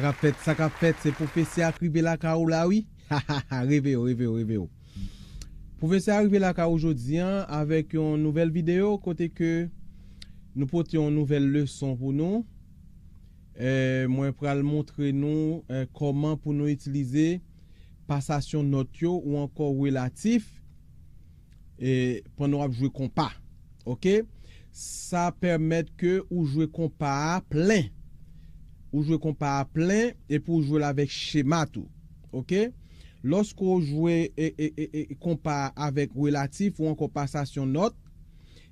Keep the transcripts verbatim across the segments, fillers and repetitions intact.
Sa k ap fèt, sa k ap fèt, se pwofesè a k rive lakay ou la, wi. Reve w, reve w, reve w. Pwofesè a rive lakay ou jodi a avèk yon nouvèl videyo kote ke nou pote yon nouvèl leson pou nou. Eh, mwen pral montre nou, eh, kòman pou nou itilize pasasyon nòt yo ou ankò relatif, eh, pandan w ap jwe konpa. Oke? Sa pèmèt ke ou jwe konpa a plen. Ou jwe konpa a plen epi ou jwe l avèk chema tou. Oke? Lòske w jwe, e, e, e, e, konpa a avèk relatif ou ankò pasasyon nòt,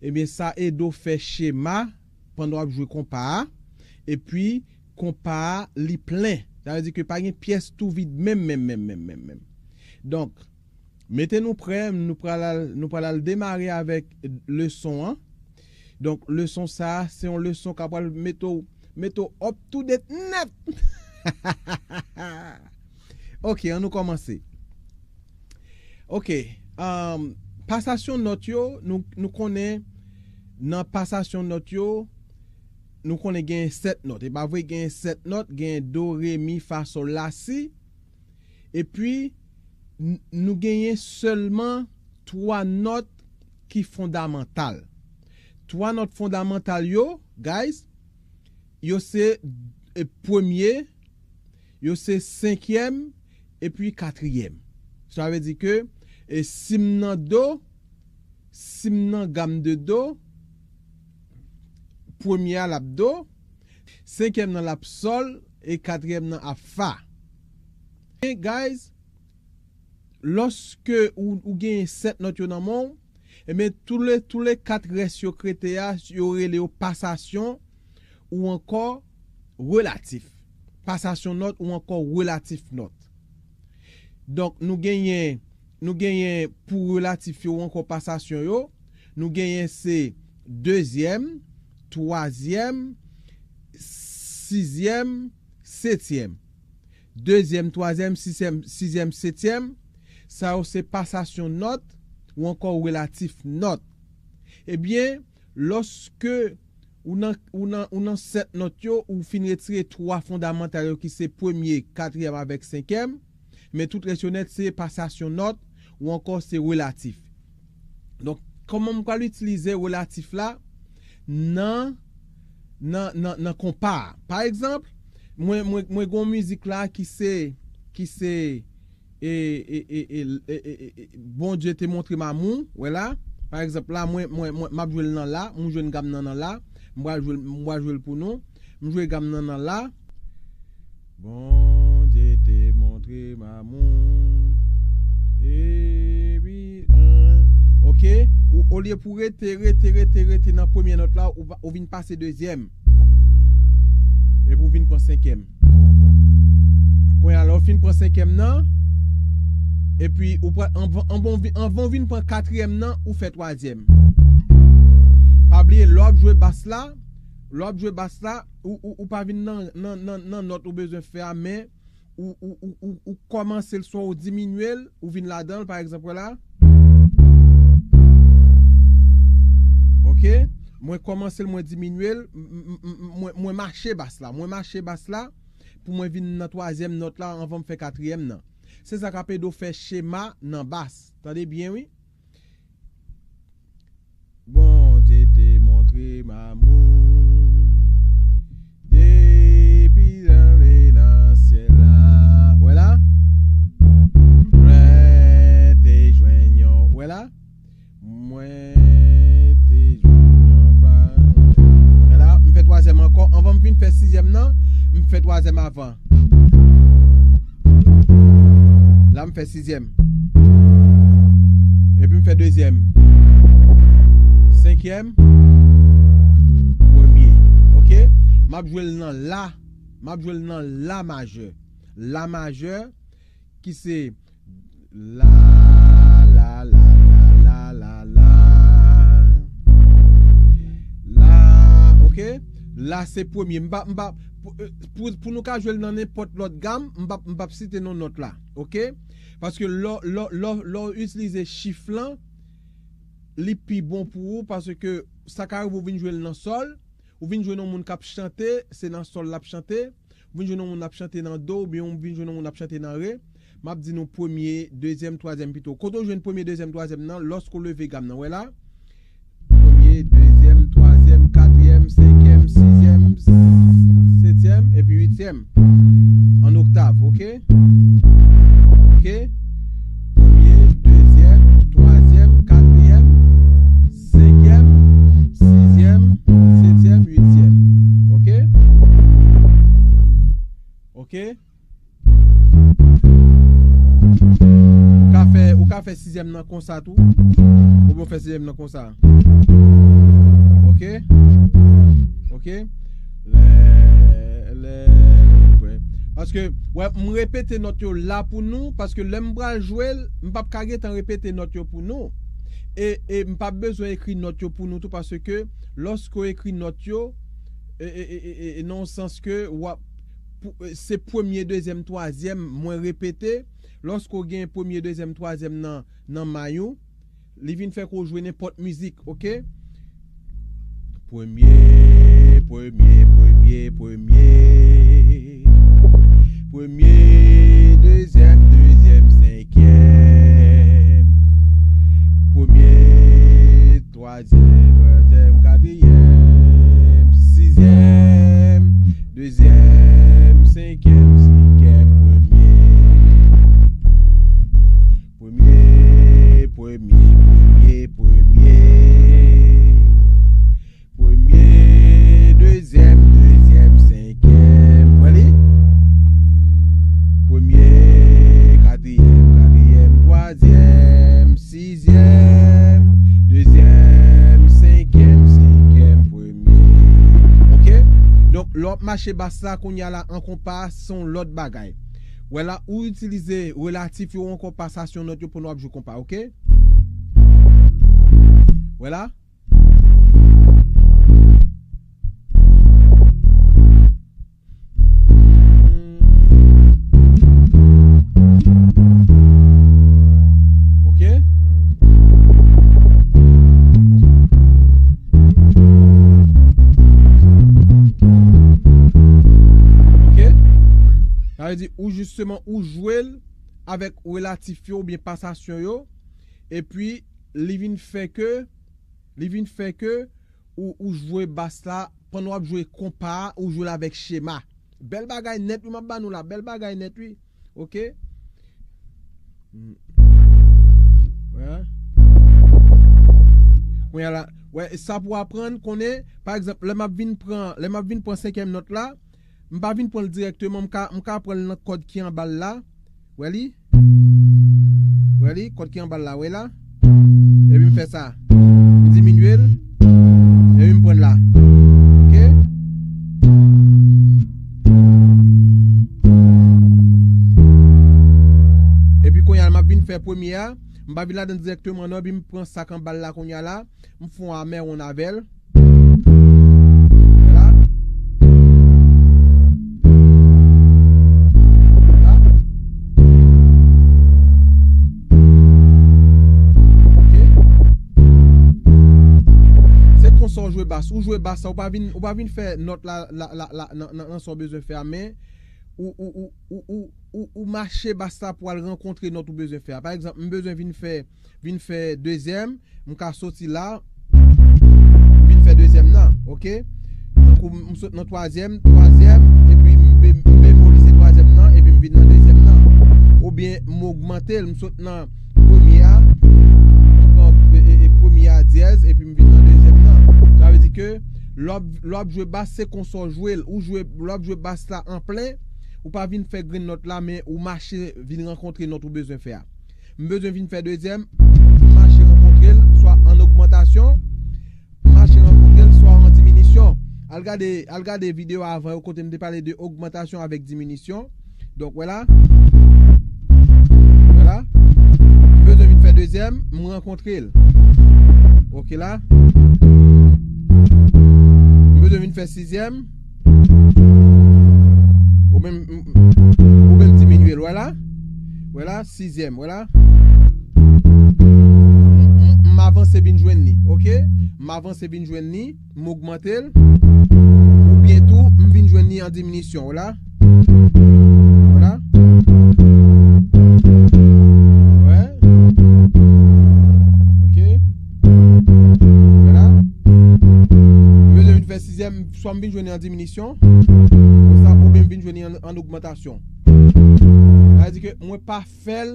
ebyen, sa ede w fè chema pandan w ap jwe konpa a, epi konpa a, li plen. Sa vle di ke pa gen pyès tou vid menm, menm, menm, menm, menm, menm. Donk, mete nou prè, nou pral al, nou pral al demare avèk leson an. Donk, leson sa a, se yon leson k ap pral mete w, mete w up to date nèt. Oke, ann nou kòmanse. Oke, um, pasasyon nòt yo, nou, nou konnen nan pasasyon nòt yo, nou konnen gen sèt nòt. E pa vre, gen sèt nòt, gen do, re, mi, fa, sòl, la, si. Epi, n-, nou genyen sèlman twa nòt ki fondamantal. Twa nòt fondamantal yo, guys, yo se, e, premye, yo se senkyèm, epi katriyèm. Sa vle di ke, e, si m nan do, si m nan gam de do, premye a l ap do, senkyèm nan l ap sòl, e katriyèm nan ap fa. E guys, lòske ou, ou genyen sèt nòt yo nan men w, ebyen, tou le, tou le kat rès yo k rete a, yo rele yo pasasyon ou ankò relatif. Pasasyon nòt ou ankò relatif nòt. Donk, nou genyen, nou genyen pou relatif yo ou ankò pasasyon yo, nou genyen se dezyèm, twazyèm, sizyèm, setyèm. Dezyèm, twazyèm, sizyèm, sizyèm, setyèm, sa yo se pasasyon nòt ou ankò relatif nòt. Ebyen, lòske ou nan, ou nan, ou nan sèt nòt yo, ou fin retire twa fondamantal yo ki se premye, katriyèm avèk senkyèm, men tout rès yo nèt se pasasyon nòt ou ankò se relatif. Donk, kòman m pral itilize relatif la nan, nan, nan, nan konpa a? Pa egzanp, mwen, mwen, mwen gen yon mizik la ki se, ki se, e, e, e, e, e, e, e, e, Bondye te montre m amou, wè la. Pa egzanp, la, mwen, mwen, mwen, m ap jwe l nan la, m jwenn gam nan nan la, m pral jwe l, m pral jwe l pou nou. M jwe gam nan nan la. Bondye te montre m amou. Epi, an, oke, ou, olye pou rete, rete, rete, rete nan premye nòt la, ou, va- ou vin pase dezyèm. Epi ou vin pran senkyèm. Kounye a, lè ou fin pran senkyèm nan, epi ou pran, anvan, anvan, ou vin- anvan ou vin pran katriyèm nan, ou fè twazyèm. Pa bliye, lè w ap jwe bas la, lè w ap jwe bas la, ou, ou, ou pa vin nan, nan, nan, nan nòt ou bezwen fè a, men ou, ou, ou, ou, ou kòmanse l, swa ou diminye l, ou vin ladan l, pa egzanp, wè la. Oke? Mwen kòmanse l, mwen diminye l, m, m, m, m, mwen, mwen mache bas la. Mwen mache bas la pou mwen vin nan twazyèm nòt la anvan m fè katriyèm nan. Se sa k ap ede w fè chema nan bas. Tande byen, wi. Bondye te montre m amou depi anle nan syèl la. Wè la? Mwen te jwenn yon, wè la? Mwen te jwenn yon pran. Wè la, m fè twazyèm ankò. Anvan m vin fè sizyèm nan, m fè twazyèm avan. La, m fè sizyèm. Epi m fè dezyèm. Senkyèm. Premye. Oke? M ap jwe l nan la. M ap jwe l nan la majè. La majè, ki se la, la, la, la, la, la, la. La, oke? La se premye. M pa, m pa, pou, euh, pou, pou nou ka jwe l nan nenpòt lòt gam, m p ap, m p ap site non nòt la, oke? Paske lè, lè, lè, lè w itilize chif lan, li pi bon pou ou, paske sa ka rive ou vin jwe l nan sòl, ou vin jwenn yon moun k ap chante, se nan sòl l ap chante, Ou vin jwenn yon moun ap chante nan do, oubyen ou vin jwenn yon moun ap chante nan re, m ap di nou premye, dezyèm, twazyèm pito. Kote w jwenn premye, dezyèm, twazyèm nan, lòske w leve gam nan, wè la. Premye, dezyèm, twazyèm, katriyèm, senkyèm, sizyèm, setyèm, epi uityèm. An oktav, oke? Oke? Premye, dezyèm, twazyèm, katriyèm, senkyèm, sizyèm, setyèm, uityèm. Oke? Oke? Ou ka fè, ou ka fè sizyèm nan konsa tou. Ou bon fè sizyèm nan konsa. Oke? Oke? Lè, lè, lè. Paske, wè, m repete nòt yo la pou nou, paske lè m pral jwe l, m p ap ka gentan repete nòt yo pou nou. E, e m p ap bezwen ekri nòt yo pou nou tou, paske lòske w ekri nòt yo, e, e, e, e, e, nan yon sans ke w ap, pou, e, se premye, dezyèm, twazyèm, mwen repete, lòske w gen premye, dezyèm, twazyèm nan, nan may ou, li vin fè ke w jwe nenpòt mizik, oke? Premye, premye, premye, premye. Premye, dezyèm, dezyèm, senkyèm. Premye, twazyèm, twazyèm, katriyèm, sizyèm, dezyèm, senkyèm, senkyèm, premye. Premye, premye, premye, premye. Premye, dezyèm, dezyèm, senkyèm. Wè li? Premye, katriyèm, katriyèm, twazyèm, sizyèm, dezyèm, senkyèm, senkyèm, premye. Oke? Donk, lè w ap mache bas la, kounye a la, an konpa, se yon lòt bagay. Wè la, ou itilize relatif yo, ankò pasasyon nòt yo pandan w ap jwe konpa, oke? Wè la. Oke. Oke. Sa vle di, ou jisteman, ou jwe l avèk relatif yo oubyen pasasyon yo, epi li vin fè ke, li vin fè ke ou, ou jwe bas la, pandan w ap jwe konpa a, ou jwe l avèk chema. Bèl bagay nèt, wi, m ap ba nou la, bèl bagay nèt, wi. Oke? Mm. Wè. Kounye a la, wè, sa pou aprann, konnen, pa egzanp, lè m ap vin pran, lè m ap vin pran senkyèm nòt la, m pa vin pran l dirèkteman, m ka, m ka pran l nan kòd ki anba l la. Wè li? Wè li? Kòd ki anba l la, wè la? Epi m fè sa. M diminye l. Epi m pran l la. Oke? Epi kounye a, m ap vin fè premye a. M pa vin ladan l dirèkteman, non, epi m pran sa k anba l la kounye a la. M fè yon amè wonn avè l. Vwala. Vwala. Oke. Se konsa w jwe bas. Ou jwe bas la, ou pa vin, ou pa vin fè nòt la, la, la, la, nan, nan, nan sa w bezwen fè a, men ou, ou, ou, ou, ou, ou, ou mache bas la pou al rankontre nòt ou bezwen fè a. Pa egzanp, m bezwen vin fè, vin fè dezyèm, m ka soti la, m vin fè dezyèm nan, oke? Tankou m sot nan twazyèm, twazyèm, epi m be-, m bemolize twazyèm nan, epi m vin nan dezyèm nan. Oubyen m ogmante l, m sot nan premye a, m pran, e, e, e, premye a dyèz, epi m vin nan dezyèm nan. Sa vle di ke lè w ap, lè w ap jwe bas, se konsa w jwe l. Ou jwe, lè w ap jwe bas la an plen, ou pa vin fè grenn nòt la, men ou mache vin rankontre nòt ou bezwen fè a. M bezwen vin fè dezyèm, m mache rankontre l, swa an ogmantasyon, m mache rankontre l, swa an diminisyon. Al gade, al gade videyo avan yo kote m te pale de ogmantasyon avèk diminisyon. Donk, wè la. Wè la. M bezwen vin fè dezyèm, m rankontre l. Oke la. M bezwen vin fè sizyèm. Ou menm, ou menm diminye l, wè la. Wè la, sizyèm, wè la. M, m, m avanse vin jwenn li, oke? M avanse vin jwenn li, m ogmante l. Oubyen tou, m vin jwenn li an diminisyon, wè la. Swa m vin jwenn li an diminisyon, konsa, oubyen m vin jwenn li an, an ogmantasyon. Sa vle di ke mwen pa fè l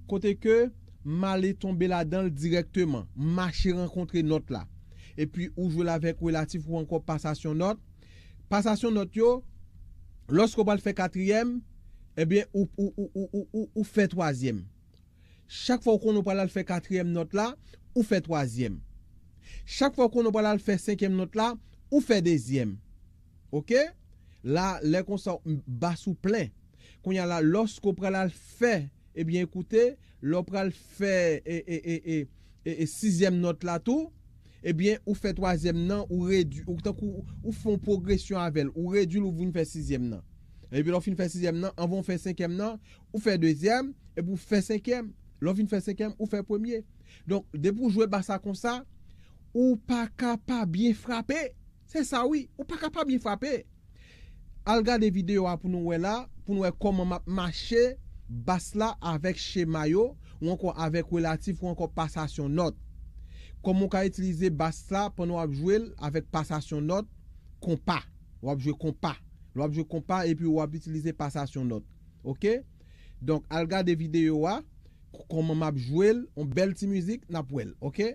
kote ke m ale tonbe ladan l dirèkteman. M mache rankontre nòt la. Epi ou jwe l avèk relatif ou ankò pasasyon nòt. Pasasyon nòt yo, lòske w pral fè katriyèm, ebyen, ou, ou, ou, ou, ou, ou, ou fè twazyèm. Chak fwa w konnen w pral al fè katriyèm nòt la, ou fè twazyèm. Chak fwa w konnen w pral al fè senkyèm nòt la, ou fè dezyèm. Oke? La, lè konsa, bas ou plen. Kounye a la, lòske w pral al fè, ebyen, ekoute, lè w pral fè, e, e, e, e, e, e sizyèm nòt la tou, ebyen, ou fè twazyèm nan, ou redui, ou tankou, ou fè yon pwogresyon avè l, ou redui l, ou vin fè sizyèm nan. Epi lè w fin fè sizyèm nan, anvan w fè senkyèm nan, ou fè dezyèm, epi ou fè senkyèm. Lè w fin fè senkyèm, ou fè premye. Donk, depi w jwe bas la konsa, ou pa ka pa byen frape. Se sa wi, ou pa ka pa byen frape. Al gade videyo a pou nou wè la, pou nou wè kòman m ap mache bas la avèk chema yo, ou ankò avèk relatif, ou ankò pasasyon nòt. Kòman w ka itilize bas la pandan w ap jwe l avèk pasasyon nòt, konpa. W ap jwe konpa. Lè w ap jwe konpa epi w ap itilize pasasyon nòt. Oke? Donk, al gade videyo a, k-, kòman m ap jwe l, yon bèl ti mizik, n ap wè l. Oke?